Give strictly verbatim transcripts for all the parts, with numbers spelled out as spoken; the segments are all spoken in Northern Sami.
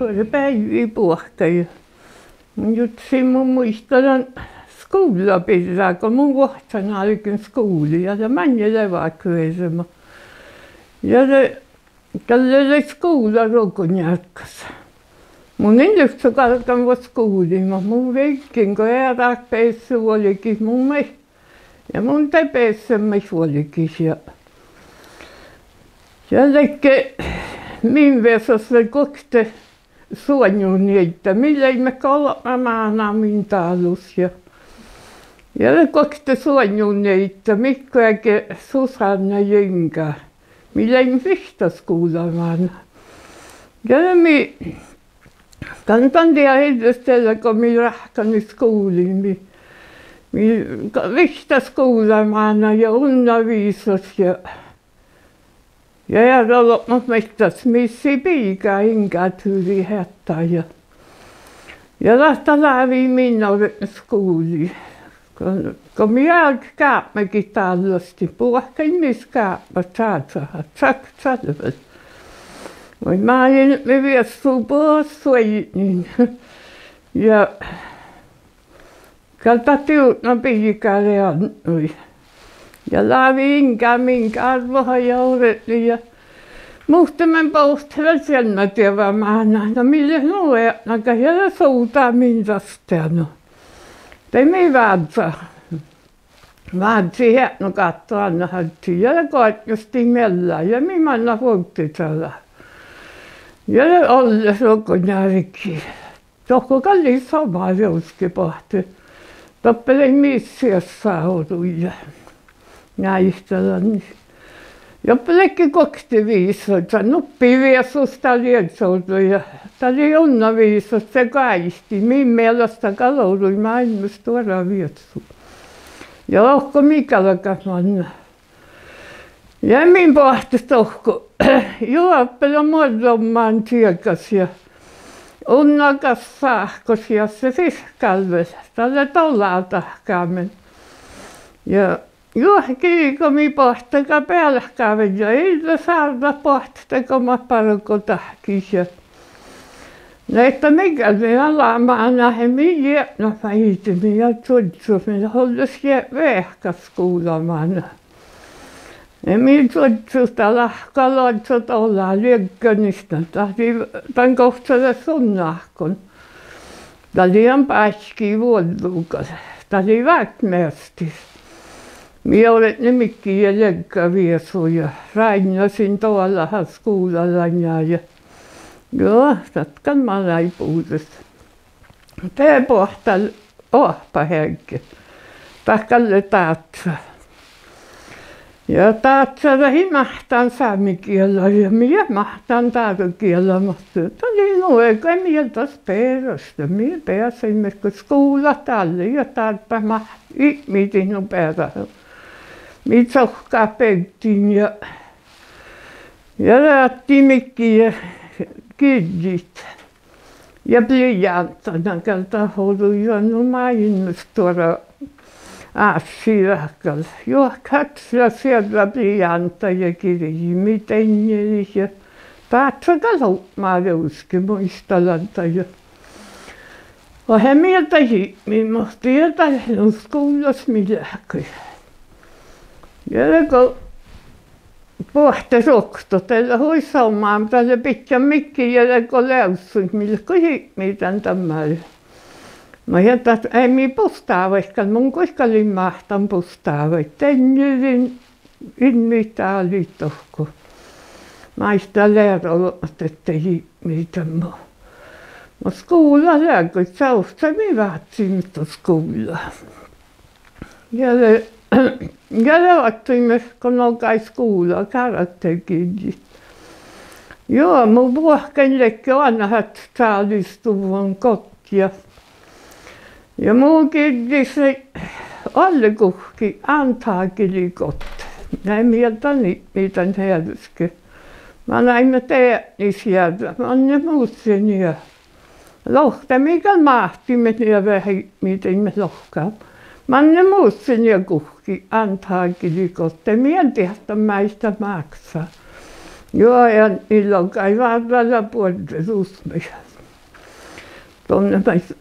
Buorre beaivi buohkaide. Mun jurddašin, mun muitalan skuvlla birra go mun vuohccán álgen skuvlii ja de maŋŋel evakuerema. Ja de gal lei skuvla ruogonjárggas. Mun in livčče galgan vuos skuvlii, mun viggin go earát beassá vuolgit, mun maid, ja mun de beassan maid vuolgit ja, ja ledje min viesus vel guokte suonnunieidda. Mii leimmet golbma máná min dálus ja, ja de guokte suonnunieidda, Mikko ja Susanna ja Inga. Mii leimmet vihtta skuvlamáná. Ja de mii, dan, dan dieđusge dego mii ráhkadit skuvlii, mii, mii, ga-, vihtta skuvlamáná ja unna visot ja, ja eará olbmot maid das, mis lei biigá Inga Turi Heattá ja, ja dat lávii min ortnui skuvlii. Go, go mii álgit gápmagiid dállastit, buohkain mis gápmagat čázehat, čakčat vel. Vai máilmmi viessu buot suoidnin. Ja gal dat diudno biigá lei atnui. Ja lávii Inga min gárvoha ja ortnii ja, muhtumin bohtet vel seammadeavámánát, na mii leat nu eatnagat, ja de suvdá min dasteanu. De mii vázzá, vázzit eatnagáttu, Ánne-Hážžii, ja de goarjnastit miella ja mii mannat vuovddičalat. Ja de olles ruogonjárgii. Dohko gal lei somá dieđusge boahtit. Doppe lei mis siessá orui ja, náitalan. Doppe ledje guokte visot, nuppi viesus dat lei iežas orui ja, dat lei unna visot, de gáiti min mielas dat gal orui máilmmi stuorra viesu. Ja dohko mii galgat mannat. Ja min boahtit dohko, juo, doppe lea muorromán čiegas ja unna gal sáhkos ja sihkal vel, dat lea dola dahkámin. Ja juohke dego mii boahtit bealkká vel ja ii leat sárra boahtit dego mat barggodahkii ja, na ahte mii gal mii ala mánát, mii eatnat maidege, mii ja čuožžut, mii olles ge-, veahkat skuvlamáná. Ja mii čuožžut dat lahko, loažžut dola liegganit, dat lei, dan gohčodás unna áhkku. Dat lei dan báikki vuollu gal. Dat lei váldit meastit. Mii ortnii Mikki ja liegga viesu ja ráinnašin doalahas skuvlalaŋŋá ja, juo, dat gal manai bures. De boahtá oahpaheaddji. Dat gal lea dáhta. Ja dáhta dat ii máhttán sámegiela ja mii eat máhttán dárogiela, muhto dat lei nu, gal mii das beroštit, mii beasaimet go skuvllat dalle ja dárbbaš máht-, ipmidiid nu bearát. Mii čohkkát bevddiin ja, ja de addii Mikki ja girjjiid ja blijánttat, na gal dat orui nu máilmmi stuorra ášši dat gal. Juohke háksá sierra blijánttat ja girjii, mii deŋŋedit ja dáhta gal opmá dieđusge, muitalan dat ja, oaidná mii dat ipmiimet, muhto ii dat nu skuvllas mii leat gal. Ja dego boahtit ruoktot, dat lea hui somá, dat lea bidjan Mikki ja dego leavssuid, mii leat go ipmidan dan málle. Maid dat, eai mii bustávaid gal, mun gal in máhttán bustávaid, deŋŋedin, in mii dáliid dohko. Maid dat lea ro-, ahte ipmidan mo-, mo skuvla lea go čavcci mii vácciimet skuvlla. Ja de, ja de oaččuimet go nogai skuvla, karaktergirjji. Juo, mu buohkain ledje oanehat čálistuvvon got ja, ja mu girjjis lei oalle guhkki Andhágili got. Na mii dan ipmidan dieđusge. Manaimet eatnis jearrat, manne mus lea nie- Lohká, mii gal máhtiimet nie veahá ipmidaimet lohká. Manne mus lea nie guhkki Andhágili got, de mii diehtán maid dat máksá. Juo, eadni logai várra lea buorre dus maid. Don maid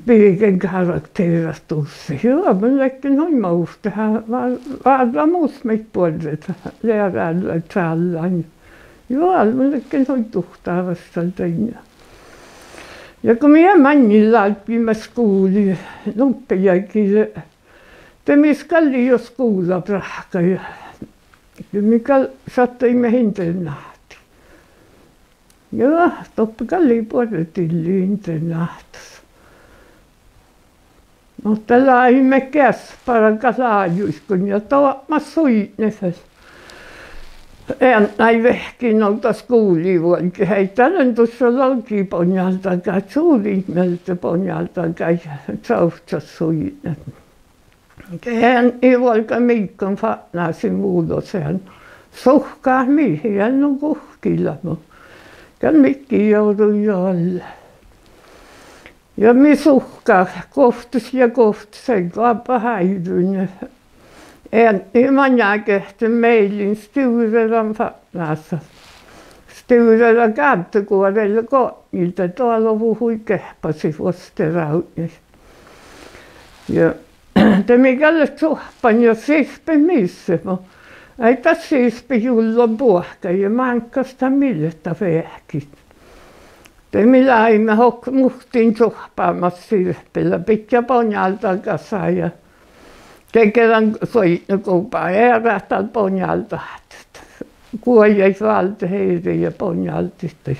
birgen karakterat dussii. Juo, mun ledjen hui movtta, vár-, várra mus maid buorre, lea rállai čállan. Juo, mun ledjen hui duhtavas dal dainna. Ja go mii maŋŋil lággiimet skuvlii, nuppe jagi, de mis gal lei juo skuvlabrahka ja, ja mii gal šattaimet internáhtii. Ja doppe gal lei buorre dilli internáhtas. Muhto láviimet geassebargat lájuiguin ja doapmát suidnit vel. Eadnái vehkii nu dat skuvlavuolgit, ii dat lean dušše logi bonjáldagat, čuđiid mielde bonjáldagat ja čoavččat suidnit. Eadni vuolgá miigon fatnasiin vulos ean. Suhkat mii, ean nu guhkki leat mo. Gal midjiid joruid dalle. Ja mii suhkat guovttis ja guovttis, ii go abba háiduin. Eadni maŋŋá gehte mielin stivrra dan fatnasa. Stivrra gáddeguoraid lea gotnjil, de doaluvut hui gehpasiid vuosttaid rávdnjaid. Ja de mii gal leat čuohppan ja sirpet mis, mo ii dat sirpet jullon buohkaid ja máŋggas dat mii leat dat veahkkin. De mii láviimet hok-, muhtin čuohppamat sirpet lea bidjat bonjáldagat ja dego dan suidneguba eará dal bonjáldat. Guojaid váldet eret ja bonjáldit,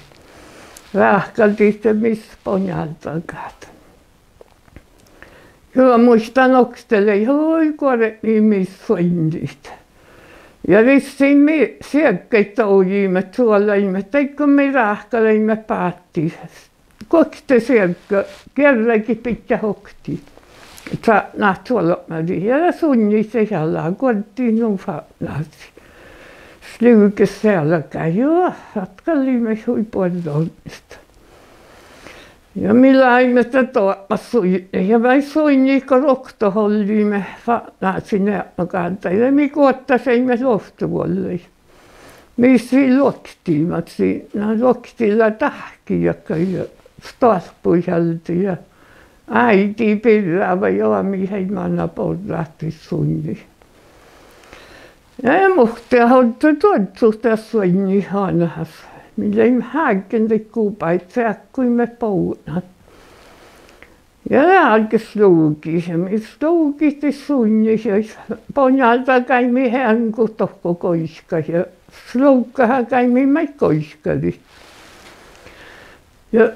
ráhkaldit mis bonjáldagat. Juo, muittán oktii lei hui guorbmi mis suinniid. Ja rissit mii sieggaid dogiimet, čuolaimet, dego mii ráhkaleimet báttii. Guokte siegga, gearragit bidjat oktii. Sátnát čuolbmádit ja suinniid de jala guoddit nu fatnasiin. Slivget sealgái, juo, dat gal lei maid hui buorre olmmit. Ja mii láviimet de doapmát suidnit ja maid suinniid go ruoktot olliimet fatnasiin eatnagádái, de mii guottašeimet luovttevuollái. Mis lei luoktimat, na luoktit lea dáhkki dakkár ja stoalppuid alde ja áidit birra vai oamit eai mana borrat daid suinniid. Ja muhto ođđa duožžut dat suinniid oanehas. Mii leimmet hággen daid gubaid, seakkuimet bovdnat. Ja de álget sluvgit ja mii sluvgiimet suinniid ja bonjáldagai mii eaŋgut dohko goikkái ja sluvggahagai mii maid goikkadit. Ja,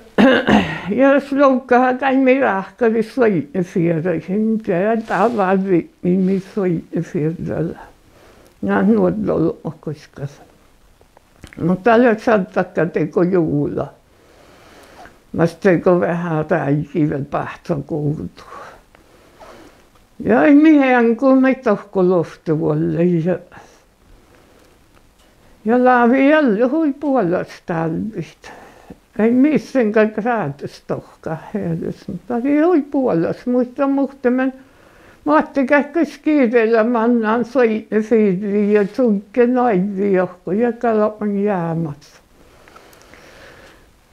ja sluvggahagai mii ráhkadit suidnefierai, in dieđe dál várra mii suidnefierra lea. Na nuorra olbmot goikkadit. Muhto dat lea šaddaga dego juhla. Mas dego veahá ráigi vel báhcá guvdu. Ja mii eaŋgut maid dohko luovttevuollái ja, ja lávii dalle hui buolaš dálvvit. Ii mis gal grádes dohko ealis, muhto dat lei hui buolaš, muittán muhtumin. Mo attii geat skirela mannan suidnefirri ja čugge noaivvi dohko ja galbma jámas.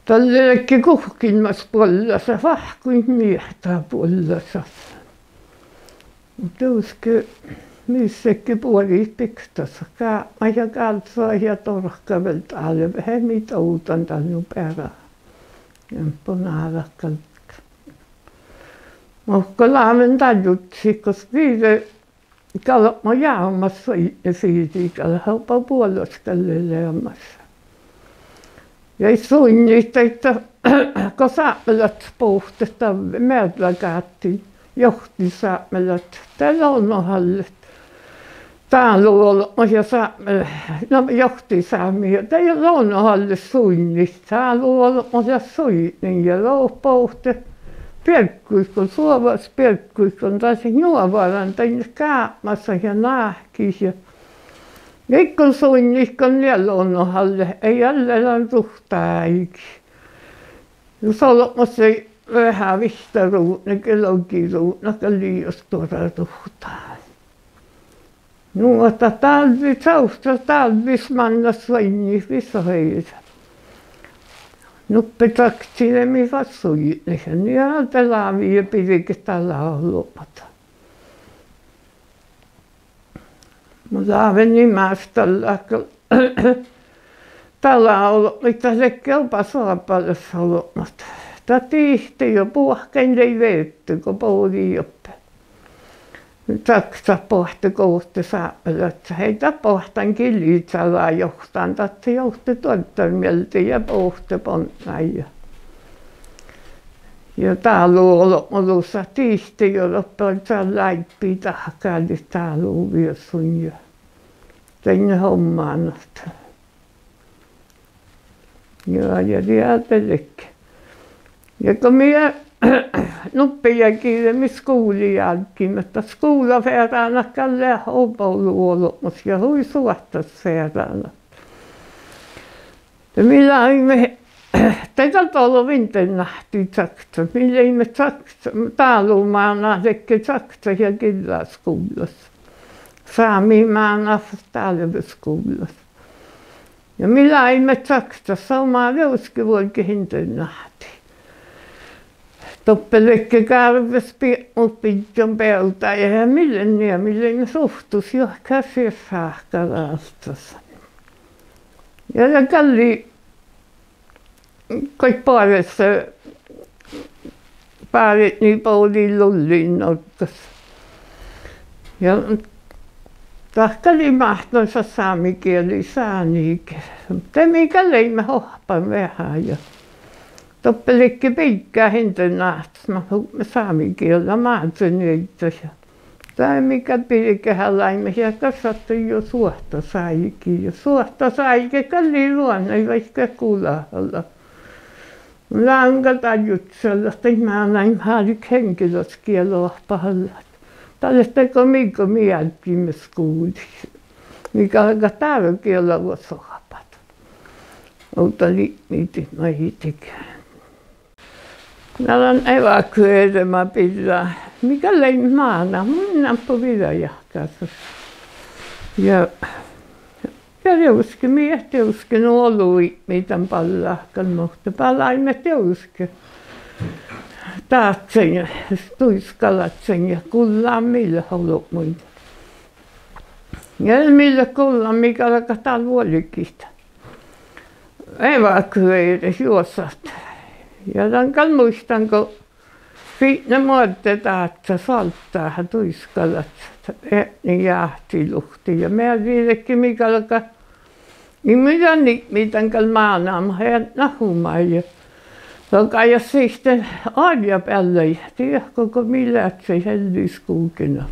Dalle ledje guhkkiin mas buollašat, vahkkuid miehtá buollašat. Dieđusge mis ledje buorit biktasat, gápmaid ja gálssoid ja dorkka vel dál, veahá mii dovdan dál nu beare. Eambbo nárat gal. Muhto láven dál jurddašit gos gire galbma jámas suidnefirri gal oba buolaš gal lea leamaš. Ja suinniid daidda, go sápmelaččat bohtet davve mearragáddin, johtit sápmelaččat de lonohallet dáluolbmot ja sápme-, na, johtit sámi ja de lonohallet suinniid, dáluolbmot ja suidnen ja dohko bohte biergguiguin, suovas biergguiguin, dat lei nuovaran dainna gápmasat ja náhkit ja iigo suinniiguin ja lonohallet, ii ale dan ruhta áigi. Jus olbmos lei veahá vihtta rudne, ge logi rudne, gal lei jus stuorra ruhta. Nu ahte dálvvi, čavččas dálvvis mannat suoinni vissa hejre. Nuppe čakčii de mii fas sutnje, nie de lávii ja birget dala olbmot. Mun láven ni máš dal-, dalaolbmuid, dat ledje oba soabalas olbmot. Dat dihte juo buohkain lei veaddji go bođii doppe. Čakčat bohte gohte sápmelaččat, ii dat boahtán giliid čađa johtán, dat johte duoddarmielde ja bohte bonnái ja ja dálu olbmolusa dihte juo doppe čađa láibbi dahkálit dálu viesuin ja dainna hommanat. Ja, ja dieđe ledje. Ja go mii nuppe jagi de mii skuvlii álggiimet, dat skuvlafearánat gal leat oba olu olbmos ja hui suohtas fearánat. De mii leimmet, de gal dolvet internáhtii čakčat, mii leimmet čakčat, dálu mánát ledje čakčat ja gillá skuvllas. Sámi mánát fas dálve skuvllas. Ja mii leimmet čakčat somá dieđusge vuolgit internáhtii. Doppe ledje gárvvas biepmut biddjon bealde ja mii leimmet, mii leimmet ruovttus juohke sies sáhkadálttas. Ja de gal lei goit boares, báret, mii bođiimet lulliin Norggas. Ja dat gal lei máhtán šat sámegiela, sánigiela. De mii gal leimmet oahppan veahá ja doppe ledje biiggát internáhtas mat hupmet sámegiela, Mázenieddas ja de mii gal birgeha leimmet ja gal šattai juo suohtas áigi ja suohtas áigi gal lei ruohnaid vaikko gulahallat. Mun lean gal dál jurddašan ahte mánáin álgit heŋgelasgiela oahpahallat. Dalle dego mii go mii álggiimet skuvlii, mii galgat dárogiela vuos oahppat. Ovdal ipmirdit maidege. Na dan evakuerema birra mii gal leimmet mánát, mun in eambbo viđa jahkásaš. Ja ja dieđusge mii, dieđusge nu olu ipmirdan ballá gal, muhto balaimet dieđusge dáhcen, duiskalaččain ja gullan mii leat olbmuide. Ja mii leat gullan, mii galgat dál vuolgit evakueret juosat. Ja dan gal muittán go fitnen moadde dáža soalddáha duiskalaččat eadni jáhči luhtte ja mearridedje mii galgat, in mii dan ipmirdan gal mánáma, eadnat humai ja logai sihte orjabeallái, diehko go mii leat šat Hellisgudena.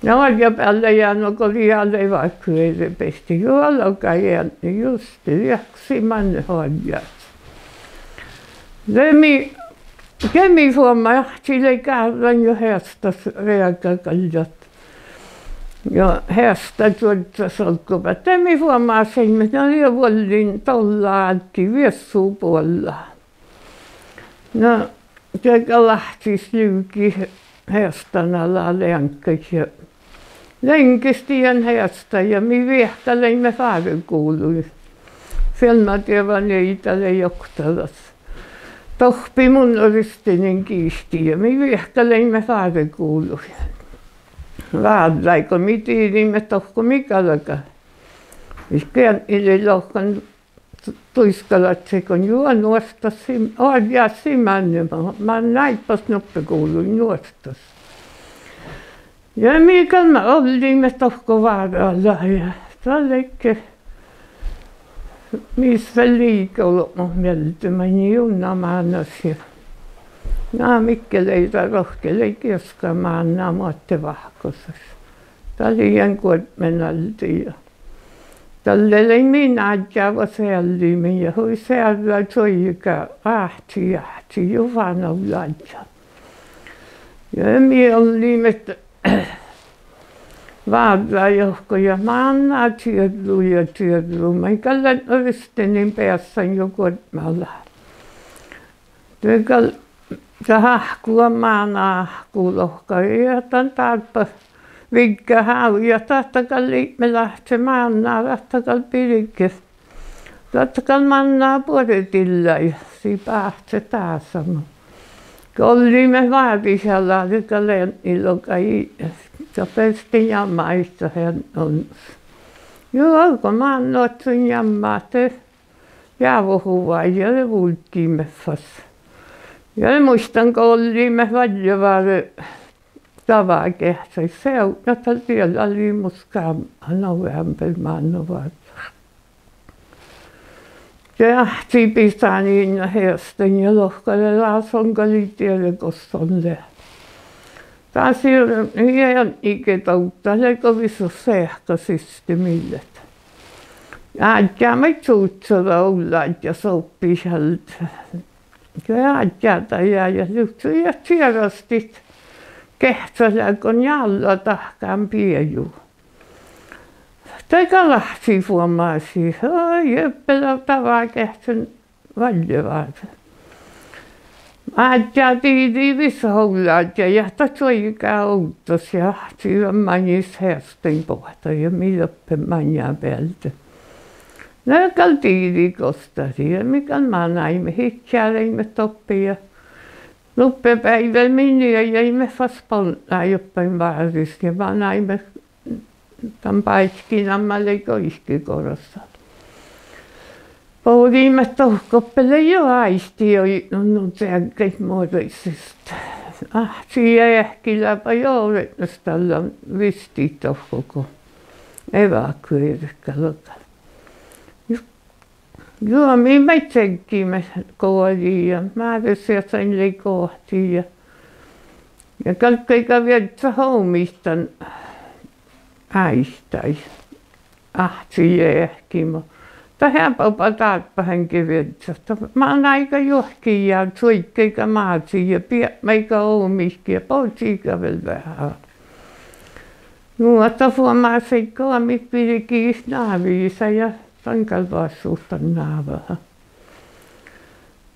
Ja orjabeallái eanu go lei evakueret beaivvi, juo logai eadni juste diehko sii manne orjjás. De mii, de mii fuomáhit, lei gárran juo heastas reaga gal dat. Ja heastá čuožža salggobealde, de mii fuomášeimmet, na, ja vuollin dolla álggii viessu buolla. Na, de gal láhčis livgii heastan ala leaŋkkaid ja leŋgestii dan heastá ja mii viehkaleimet fárgului. Fielmadievá nieida lei oktadas. Dohppii mun ristinin giitti ja mii viehkaleimet fárgului. Várrái go mii diriimet dohko mii galgat. Ii geainna lei lohkan duiskalaččaiguin juo nuosttassii, orjjássii manne, ma-, man náibbas nuppe guvlui nuosttassii. Ja mii gal olliimet dohko vára ala ja dat ledje mis vel liigeolbmot mielde maid junnamánás ja, na, Mikkel Eira rohke lei gieska mánnán moadde vahkosiid. Dat lei dan guođbmen alde ja dalle lei mii nájjáva seallimin ja hui searrá čuoiga áhči, áhči juo fána oažžu. Ja mii olliimet várra johka ja mánná čierru ja čierru, maid gal lean ristinin beassan juo guođbme ala. De gal dat áhkku, mána áhkku lohká ja dan dárbbaš Vigga háv-, ja dat gal Ipmil láhtte mánná, dat gal birge. Dat gal mánná buorre dillái, sii báhcet dása. Golliimet váris ala de gal eadni logai, ja beassá njamma áidda eadni olmmoš. Juo, go mánná oaččui njamma de jávohuvai ja de vulggiimet fas. Ja de muittán golliimet válljeváre davá geahčai, seavdnadal diela lei mus gábmá novembermánnáde várra. De áhčči bisánii heastain ja lohká: Dás son gal in diere gos son lea. Dás ii, ii eadnige dovddat, lei go visot seahka siste mii leat. Ádjá maid čužžoda ovlládjás oppi šalde. Ja ádjá dat ja, ja livččii ja čierastit geahčat leat go njállu dahkan bieju. De gal áhčči fuomášii, ii, eppe lea davá geahčen válljeváre. Ádjá didii visot ovlládjái ja dat čuoigá ovddas ja áhčči dan maŋis heastain boahtá ja mii doppe maŋŋá bealde. Na gal didii gos dat lei ja mii gal manaimet, idjaleimmet doppe ja nuppebeaivvi mii nieidaimet fas boltnái doppe váris ja manaimet dan báikki namma lei goike gorasan. Bođiimet dohko, doppe lei juo áiti oidnon nu ceaggaid muorasis. Áhčči eahkila ba joret, na stallan vistit dohko go evakueret gal gal. Juo, mii maid ceaggiimet goađi ja Máreseasain lei goahti ja, ja galggai gal viežžat ovmmiid dan áittái. Áhčči eahkima. Dat eaba dárbbaš eŋge viežžat. Dat manai gal juohke ja čuoiggai gal másiid ja biepmai gal ovmmiid ja bođii gal vel veahá. Nu ahte fuomášii go mii birgii návejis ja dan gal vássut dan návehá.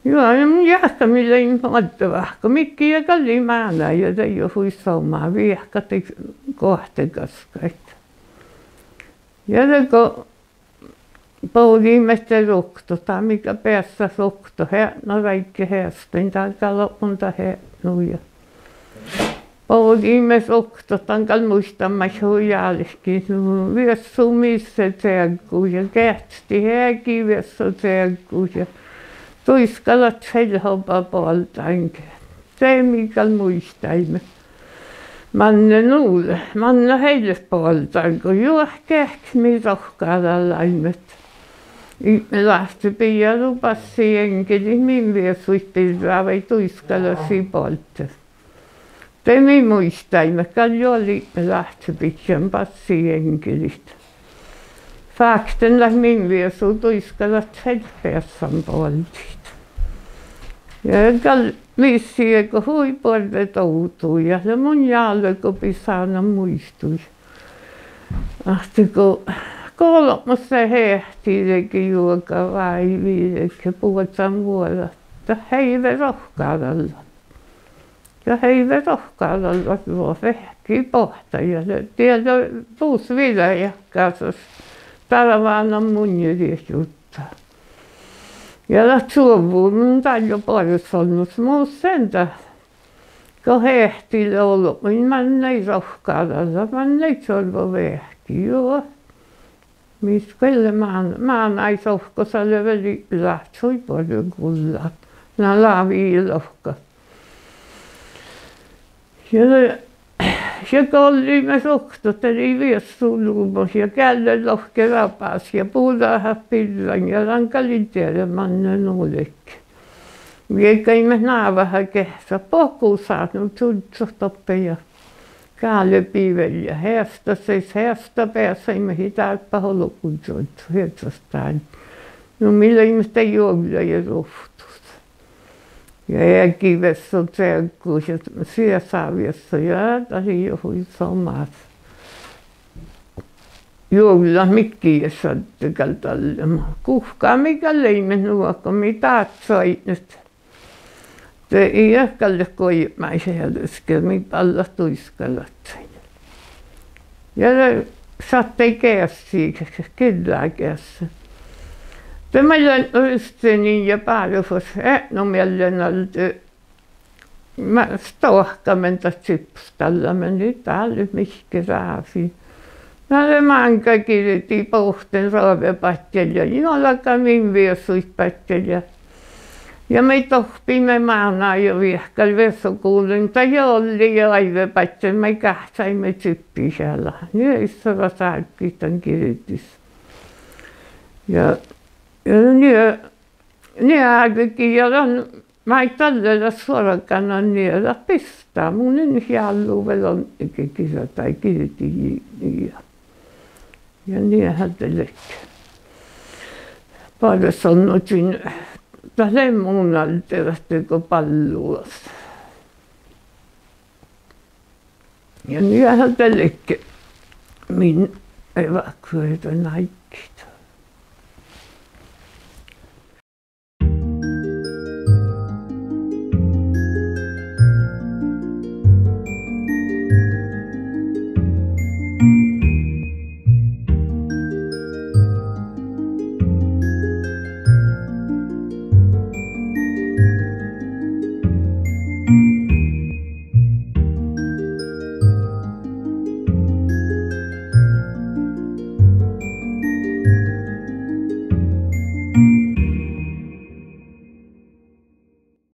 Juo, mun jáhkán mii leimmet moadde vahku, midjiide gal lei máná ja de juo hui somá, viehkat daid goahte gaskkaid. Ja de go bođiimet de ruoktot, dat mii gal beassat ruoktot, eatnat ráigge heastain, dat gal mun dat eatnu ja bođiimet ruoktot, dan gal muittán maid hui álkit, nu, viessu mis lea ceaggus ja geahččat eagi viessu ceaggus ja duiskalat felihoba boaldáin. De mii gal muittaimet. Manne nu lea, manne eai leat boaldán go juohke eahkes mii rohkadallaimet. Ipmil láhtte bijai du bassi eŋgelit min viesuid birra vai duiskalat sii boalde. De mii muittaimet gal juo Ipmil láhtte bijai bassi eŋgelit. Fákten leat min viesu duiskalat fas beassan boaldit. Ja gal vissi go hui buorre dovdu ja lea mun álo go bisánan muitui. Ahte go golbmos lea eahti dego juoga váivi dego buođán vuođa, dat heive rohkadallat. Ja heive rohkadallat, juo veahkki boahtá ja lea, diela, dus viđa eahkásaš darvánan munnje diet jurdda. Ja dat čuovvu, mun dál juo boares olmmoš, mus sen dat go eahti lea olbmuin, manai rohkadallat, manai čuorvoveahkki, juo. Mis gal lea mán-, mánái sohkos lea vel Ipmil láhtte hui buorre gullan. Na lávejit lohkat. Ja, ja golliimet ruoktot, de lei viessu lumus ja geallelohke rabas ja buđahat birran ja dan gal in dieđe manne nu ledje. Viegaimet náveha geahččat, bohku sánu čužžot doppe ja gálebi vel ja heastasas, heastabeasaimet ii dárbbaš olgun čužžot, iežas dán. Nu mii leimet de juovllaide ruoktot. Ja eagi viessu ceaggus ja siesa viessu ja dat lei juo hui somás. Juovllat midjiide šadde gal dalle, ma guhká mii gal leimet nu go mii dážžu aidnet. De ii gal leat goit maid ealis ge mii ballat duiskalaččain. Ja de šattai geasi, giđđageasi. De maid lean uštenin ja báru fas eatnamiellen alde ma-, stoahkamen dat čippostallame, nu dál mihkke ráfi. Na de máŋga girdi bohten roavebadjel ja njuolgamin viesuid badjel ja, ja mii dohpiimet máná ja viehkal viesoguvlui, dat jollii ja oaivvebadjel maid gáhčaimet čippet ealá. Nie issorat árggit dan girdis. Ja, ja nie, nie árgii ja dan maid dalle leat suorgán, nie dat bistá, mun in jállui vel oaidnege girda-, girdi ja, ja nie dat ledje. Bargosannožin, dat lei mun alde ahte go ballu das. Ja nie dat ledje. Min evakueradii